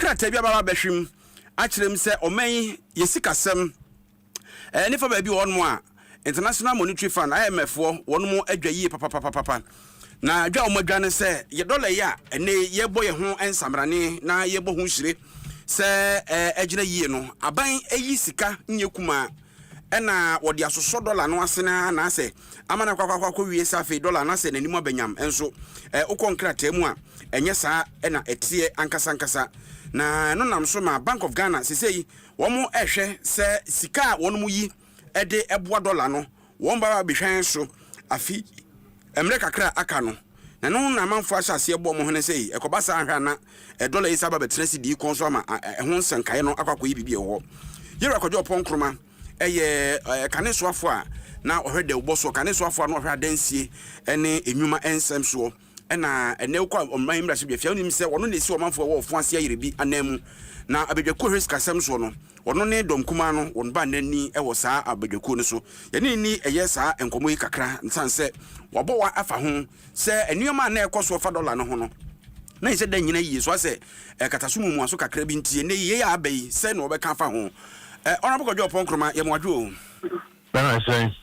Nkrataa bi aba abɛhwem akyerɛ mu sɛ ɔman yi yɛ sikasɛm ne fa baabi wɔ hɔnom a International Monetary Fund, IMF foɔ, wɔn mo adwa yie papapapapa. Na adwa a wɔn adwa ne sɛ yɛ dɔla yi a ɛnɛ yɛbɔ yɛn ho nsamrane na yɛbɔ ho hyire sɛ ɛgyina yie no, aban ayi sika nyɛ kumaa ɛna wɔde asosɔ dɔla no ase na anaasɛ ama no akɔ wie sɛ afei dɔla no asɛ n'anim abɛnyam. Nso wokɔ nkrataa mu a, ɛnyɛ saa ɛna ɛteɛ ankasa ankasa. Na ɛno nam so ma Bank of Ghana sesei wɔn ɛhwɛ sɛ sika a wɔn mu yi ɛde ɛboa dɔla no, wɔn ba bɛhwɛn so afi mmerɛ kakra aka no. Na no na amanfoɔ ahyɛ aseɛ bɔ ɔmo ho ne sɛ ɛkɔba saa ahwɛ ana dɔla yi sɛ aba bɛtena si dii kɔn so ama ɛho nsɛnkaeɛ no akɔ akɔyi biribi ɛwɔ hɔ. Yɛwura Kwadwo Ɔpɔn Nkroma ɛyɛ kane soafoɔ a na ɔhwɛ dɛwbɔ soɔ, kane soafoɔ a na ɔhwɛ adansie ne enwuma nsɛm soɔ. Ɛna ɛnɛ wokɔ ɔman mmarahyɛbadwa fie a, wonim sɛ ɔno na ɛsi ɔmanfoɔ ɛwɔ ɔfo ase ayere bi anan mu. Na abadwakuo hwɛ sikasɛm soɔ no, ɔno ne dɔm kumaa no wɔn ba n'ani ɛwɔ saa abadwakuo no so. Yɛne ni ɛyɛ saa nkɔmmɔ yi kakra nsan sɛ wabɔ wa afa ho sɛ nneɛma a na ɛkɔ soɔ fa dɔla no ho no na yɛ sɛ da nyina yie so asɛ ɛkata so mu so kakra bi. Nti ɛnɛ yi yɛyɛ aba yi sɛ na wɔbɛka afa ho. Ɔnabɔ Kwadwo Ɔpɔn Nkroma, yɛ mo adwo o. Bɛrɛ sɛn?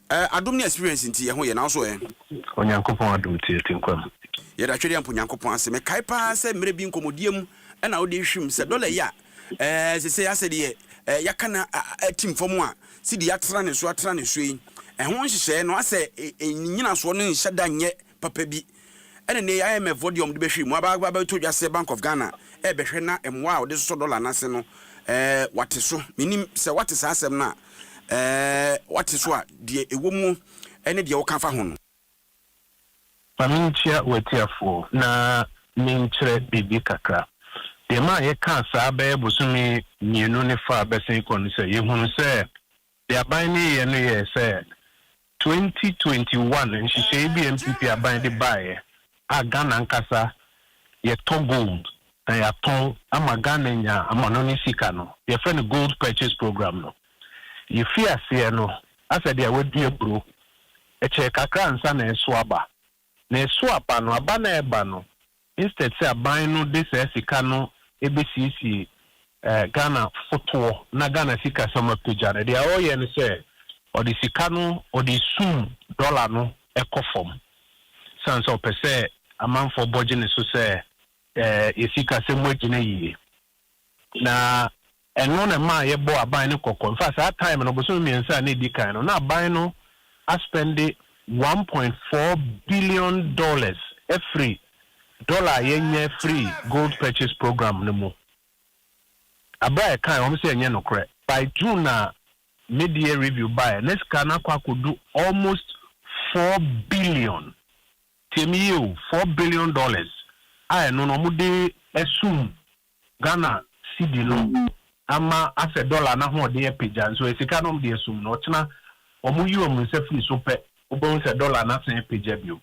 Adom ne experience nti yɛ ho yɛ na so ɛ. Onyankopɔn adom ti ɛti nkwam. Yɛda twɛdeɛ mpo Nyankopɔn ase. Mekae paa sɛ mmerɛ bi nkɔmmɔdie mu ɛna wode hwim sɛ dɔla yi a sɛ asɛ deɛ yɛaka na atim fam a sidi atena ne so atena ne so yi, ɛho nhyehyɛeɛ no asɛ nyinasoɔ no nhyɛ da nyɛ papa bi. Ɛna ne IMF foɔ deɛ, ɔmde bɛhwɛ mu aba bɛtɔ dwa sɛ Bank of Ghana ɛbɛhwɛ na mmoa a wɔde sosɔ dɔla no ase no wate so. Menim sɛ wate saa asɛm no a, wate so a, deɛ ɛwɔ mu ɛne deɛ wɔka fa ho no. Ma menkyia w'atiafoɔ na menkyerɛ biribi kakra. Deɛ ma yɛkaa saa bɛyɛ bosome 2 ne fa a bɛsen kɔ no sɛ yɛhunu sɛ deɛ aban no yɛ no yɛ sɛ 2021 nhyehyɛeɛ bi NPP aban de baeɛ a Ghana nkasa yɛtɔ gold na yɛatɔn ama Ghana nya amano ne sika no, yɛfrɛ no Gold Purchase Program no. Yɛfi aseɛ no, asɛ deɛ wadua buro ɛkyɛ kakra ansa na ɛso aba. Na ɛso aba no, aba na ɛba no, instead sɛ aban no de saa sika no ebesiesie Ghana fotoɔ na Ghana sika sɛm apagya no, deɛ ɔreyɛ no sɛ ɔde sika no ɔde sum dɔla no ɛkɔ fam, san sɛ ɔpɛ sɛ amanfoɔ bɔgye ne so sɛ yɛ sika sɛm agyina yie. Na ɛno na maa yɛbɔ aban no kɔkɔ. Nfa saa time no, bosome 3 a na edi kan no, na aban no aspend $1.4 billion ɛfiri dollar a yɛnyɛ free Gold Purchase Program no mu. Abira yɛ kan wɔn sɛ ɛnyɛ nokorɛ. By June na mid-year review baeɛ ne sika no akɔ akɔdu almost 4 billion. Tiɛmi yie o, $4 billion a ɛno no wɔn de ɛsum Ghana cedi no ama asɛ dollar n'ahoɔden apagya. Nso sika no wɔn de esum no, ɔkyena wɔn yi wɔn nsa firi so pɛ, wobɛhu sɛ dollar n'asan apagya bio.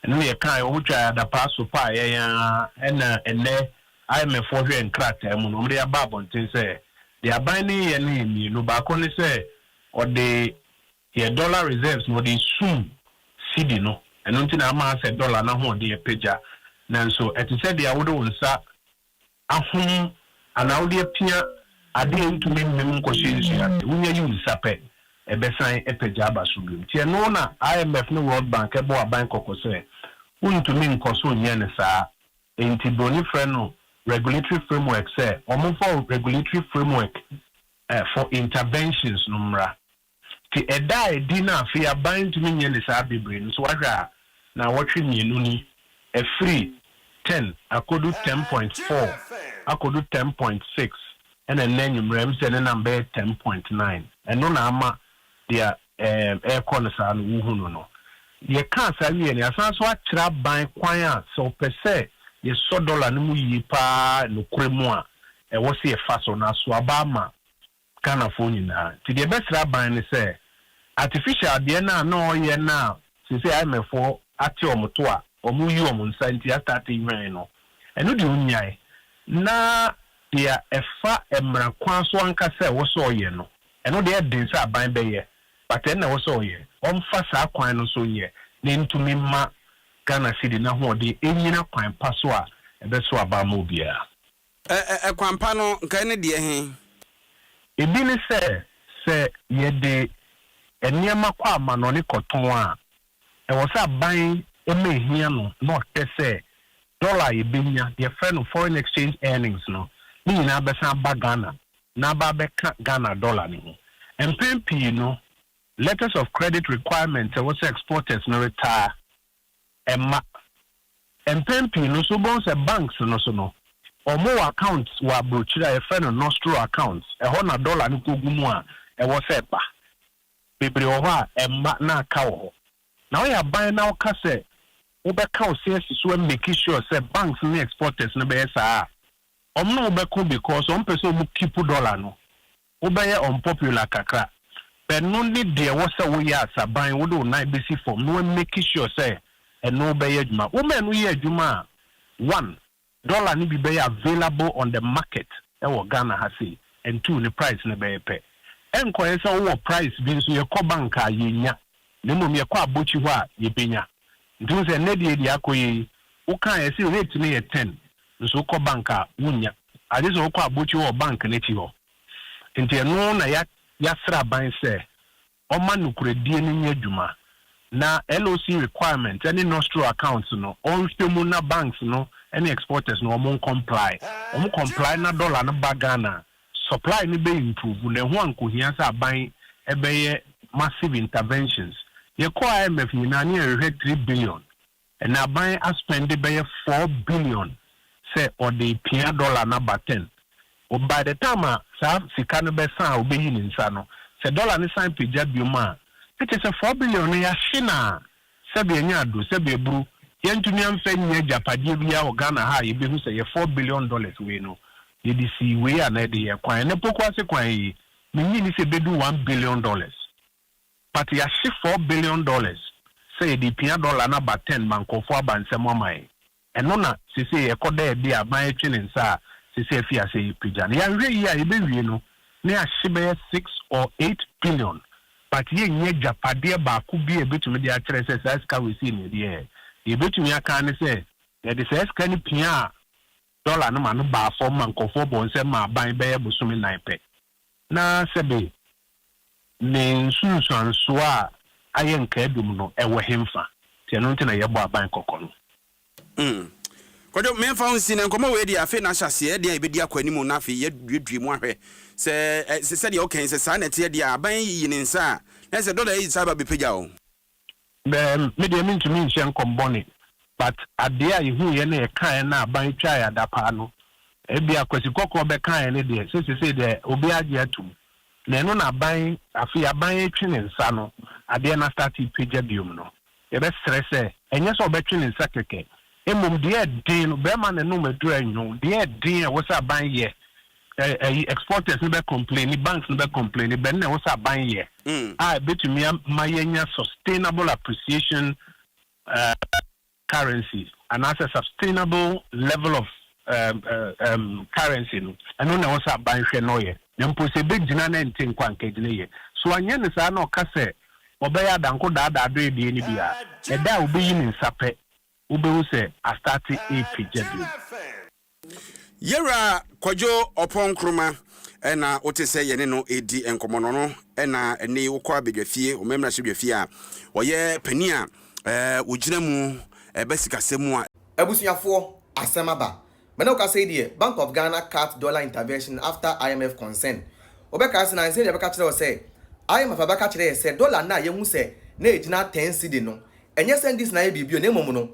Ɛno yɛ kan wɔn twa adapaa so pa a yɛn a. Ɛna ɛnɛ IMF hwɛ nkrataa mu no, wɔn de aba abɔnten sɛ deɛ aban ne yɛ no yɛ mmienu. Baako ne sɛ ɔde yɛ dollar reserves na ɔde sum cedi no, ɛno nti na ama asɛ dollar n'ahoɔden apagya. Nanso ɛte sɛ deɛ wode wo nsa ahom anaa wode apia adeɛ ntumi mmem nkɔhyɛ nsuo ase, wonya yi wo nsa pɛ, ɛbɛsan apagya aba so bio. Nti ɛno na IMF ne World Bank ɛbɔ aban kɔkɔ sɛ wontumi nkɔ so nyɛ no saa. Nti broni frɛ no regulatory framework, sɛ ɔmomfa regulatory framework for interventions no mmra. Nti ɛda a ɛdi no, afei aban ntumi nyɛ ne saa bebree no so. Wahwɛ a, na wɔtwe 2 ni, ɛfiri 10 akɔdu 10.4, akɔdu 10.6, ɛna nnɛ nwummerɛ m sɛ ne nam bɛyɛ 10.9. Ɛno na ama deɛ ɛrekɔ no saa no wohu no. Yɛkaa saa wie no, yɛasan so akyerɛ aban kwan a sɛ ɔpɛ sɛ yɛsɔ dɔla no mu yie paa nokorɛ mu a, ɛwɔ sɛ yɛfa so na so aba ama Ghanafoɔ nyinaa. Nti deɛ ɛbɛsrɛ aban ne sɛ artificial adeɛ no a na ɔyɛ no a sese IMF ate ɔmo to a ɔmo yi ɔmo nsa nti astart hwɛn no, ɛno deɛ ɔnyae, na deɛ ɛfa mmara kwan so ankasa ɛwɔ sɛ ɔyɛ no, ɛno deɛ ɛden sɛ aban bɛyɛ, but ɛna ɛwɔ sɛ ɔyɛ, ɔmfa saa kwan no so nyɛ na ntumi ma Ghana cedi n'ahoɔden ɛnyina kwan pa so a ɛbɛso aba ama obiara. Ɛ ɛ ɛkwan pa no, nka ɛne deɛ he? Ebi ne sɛ, sɛ yɛde nneɛma kɔ amanɔne kɔtɔn a, ɛwɔ sɛ aban ma ehia no na ɔhwɛ sɛ dɔla a yebenya, deɛ yɛfrɛ no foreign exchange earnings no, ne nyinaa bɛsan aba Ghana na aba abɛka Ghana dɔla no ho. Mpɛn pii no, letters of credit requirements a ɛwɔ sɛ exporters no retaa mma. Mpɛn pii no nso wobɛhu sɛ banks no so no, wɔwɔ accounts wɔ aburokyire a yɛfrɛ no nostro accounts, ɛhɔ na dɔla no kɔgu mu a ɛwɔ sɛ ɛba. Bebree wɔ hɔ a ɛmma na aka wɔ hɔ. Na woyɛ aban na woka sɛ wobɛka wo se asi so amake sure sɛ banks ne exporters no bɛyɛ saa a, wɔn ne wo bɛko because wɔn pɛ sɛ wɔn keep dollar no. Wobɛyɛ unpopular kakra. Bɛno ne deɛ ɛwɔ sɛ woyɛ as aban, wode wo nan bɛsi fam na woamake sure sɛ ɛno bɛyɛ adwuma. Woma ɛno yɛ adwuma a, one, dollar no bi bɛyɛ available on the market ɛwɔ Ghana ha sei, and two, ne price no bɛyɛ pɛ. Ɛnkɔyɛ sɛ wowɔ price bi nso yɛkɔ bank a yɛnya, na mmom yɛkɔ abɔkyi hɔ a yɛbɛnya. Nti wo sɛ nnɛ deɛ deɛ akɔ yɛ yi, wokaa yɛsɛ rate no yɛ 10, nso wokɔ bank a wonya. Agye sɛ wokɔ abɔkyi hɔ wɔ bank n'akyi hɔ. Nti ɛno na yɛasrɛ aban sɛ ɔma nokoredie no nyɛ adwuma na LOC requirement ɛne nostro accounts no, ɔnhwɛ mu na banks no ɛne exporters no ɔmo comply. Ɔmo comply na dollar no ba Ghana, supply no bɛ improve na ɛho ankohia sɛ aban ɛbɛyɛ massive interventions. Yɛkɔ IMF nyinaa ne yɛhwehwɛ 3 billion, ɛna aban aspend bɛyɛ 4 billion sɛ ɔde pia dollar no aba 10. By the time a saa sika no bɛsan a obɛyi ne nsa no, sɛ dollar no san pagya biom a, ɛkyɛ sɛ 4 billion no yɛahye na sɛbi ɛnyɛ ado, sɛbi eburu yɛntumi amfa nyɛ agyapadeɛ biara wɔ Ghana ha a yɛbɛhu sɛ yɛ $4 billion wei no yɛde si wei a na yɛde yɛ kwan ne poko ase kwan yi, menyi ni sɛ ɛbɛdu $1 billion, but yɛahye $4 billion sɛ yɛde pia dollar no aba 10 ma nkɔfoɔ aba nsɛm ama yɛn. Ɛno na sese yɛkɔ dɛ ɛde aban atwe ne nsa a sese afi ase yɛpagya no. Yɛahwɛ yi a yɛbɛwie no na yɛahye bɛyɛ 6 or 8 billion, but yɛnyɛ agyapadeɛ baako bi a yɛbɛtumi de akyerɛ sɛ saa sika wei sei na yɛde yɛɛ. Yɛbɛtumi aka ne sɛ yɛde saa sika no pia a dollar no ma no baa fam ma nkɔfoɔ bɔ nsɛm ma aban bɛyɛ bosome 4 pɛ, na sɛbe ne nsunsuansoɔ a ayɛ nkaadum no ɛwɔ hemfa. Nti ɛno nti na yɛbɔ aban kɔkɔ no. Kwadwo, memfa wo nsi na nkɔmmɔ wei deɛ, afei na ahyɛ aseɛ deɛ a yɛbɛdi akɔ anim na afei yɛduadua mu ahwɛ sɛ sɛdeɛ wokan sɛ saa na ɛteɛ deɛ a, aban yiyi ne nsa a na sɛ dɔla yi saa ba bɛpagya o. Me deɛ, mentumi nhyɛ nkɔmbɔne, but adeɛ a yɛhu yɛ no, yɛkaeɛ na aban twaeɛ adapaa no, ebi akwasi kɔkɔɔ bɛkaeɛ no deɛ, sɛ sesei deɛ obi agye atom na ɛno na aban afei aban atwe ne nsa no, adeɛ no astart pagya biom no, yɛbɛsrɛ sɛ ɛnyɛ sɛ ɔbɛtwe ne nsa kɛkɛ, mmom deɛ ɛden no, bɛrima ne nom aduru anwo deɛ ɛden a ɛwɔ sɛ aban yɛ, ɛyi exporters no bɛ complain, banks no bɛ complain, bɛn na ɛwɔ sɛ aban yɛ a ɛbɛtumi ama yɛnya sustainable appreciation currency anaasɛ sustainable level of currency no, ɛno na ɛwɔ sɛ aban hwɛ no yɛ. Na mpo sɛ ɛbɛgyina na ɛnte nkwa nkagyina yɛ so, anyɛ ne saa na ɔka sɛ ɔbɛyɛ adanko daadaa do ebie no bi a, ɛda a wobɛyi ne nsa pɛ, wobɛhu sɛ astart ɛpagya bio. Yɛwura Kwadwo Ɔpɔn Nkroma ɛna wote sɛ yɛne no ɛdi nkɔmmɔ no ɛna ɛne wokɔ abadwafie, ɔmamra hyɛ dwafie a ɔyɛ pani a wɔgyina mu ɛbɛ sikasɛm mu a. Abusuafoɔ, asɛm aba mene wo kasa yi deɛ, Bank of Ghana cut dollar intervention after IMF concern. Wobɛka sɛ nansɛ deɛ bɛka kyerɛ wo sɛ IMF abɛka kyerɛ yɛ sɛ dollar no a yɛhu sɛ na ɛgyina 10 cedi no, ɛnyɛ sɛ NDC na ayɛ biribi o, na mmom no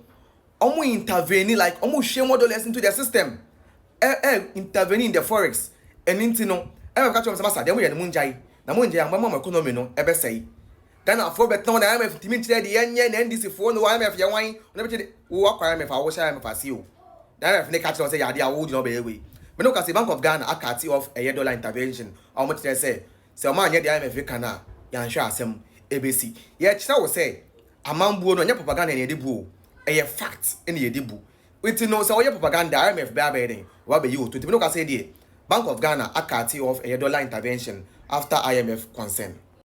ɔmo intervene, like ɔmo hwie more dollars into the system, ɛ ɛ intervene in the forex. Ɛne nti no IMF ka kyerɛ wɔn sɛ masa deɛ mo yɛ no, mo ngyae na mo ngyae a, mo bɛma mo economy no ɛbɛsɛe. Ghanafoɔ bɛtena hɔ na IMF ntumi nkyerɛ deɛ yɛnyɛ na NDC foɔ no IMF yɛ wan ɔno bɛkyɛ de wo akɔ IMF a wɔhyɛ IMF ase o, na IMF ne ka kyerɛ wɔn sɛ yɛ adeɛ a wɔgyina hɔ bɛyɛ wei. Mene wo ka sɛ Bank of Ghana acut off ɛyɛ dollar intervention a wɔn kyerɛ sɛ wɔn anyɛ deɛ IMF ka no a, yɛanhwɛ asɛm ebesi. Yɛkyerɛ wo sɛ amambuo no, ɛnyɛ propaganda na yɛde bu o, ɛyɛ fact ɛna yɛde bu. Nti no sɛ wɔyɛ propaganda, IMF bɛyɛ abɛyɛ den wɔabɛyi wo to. Nti mene wo ka sɛ deɛ Bank of Ghana acut off ɛyɛ dollar intervention after IMF concern.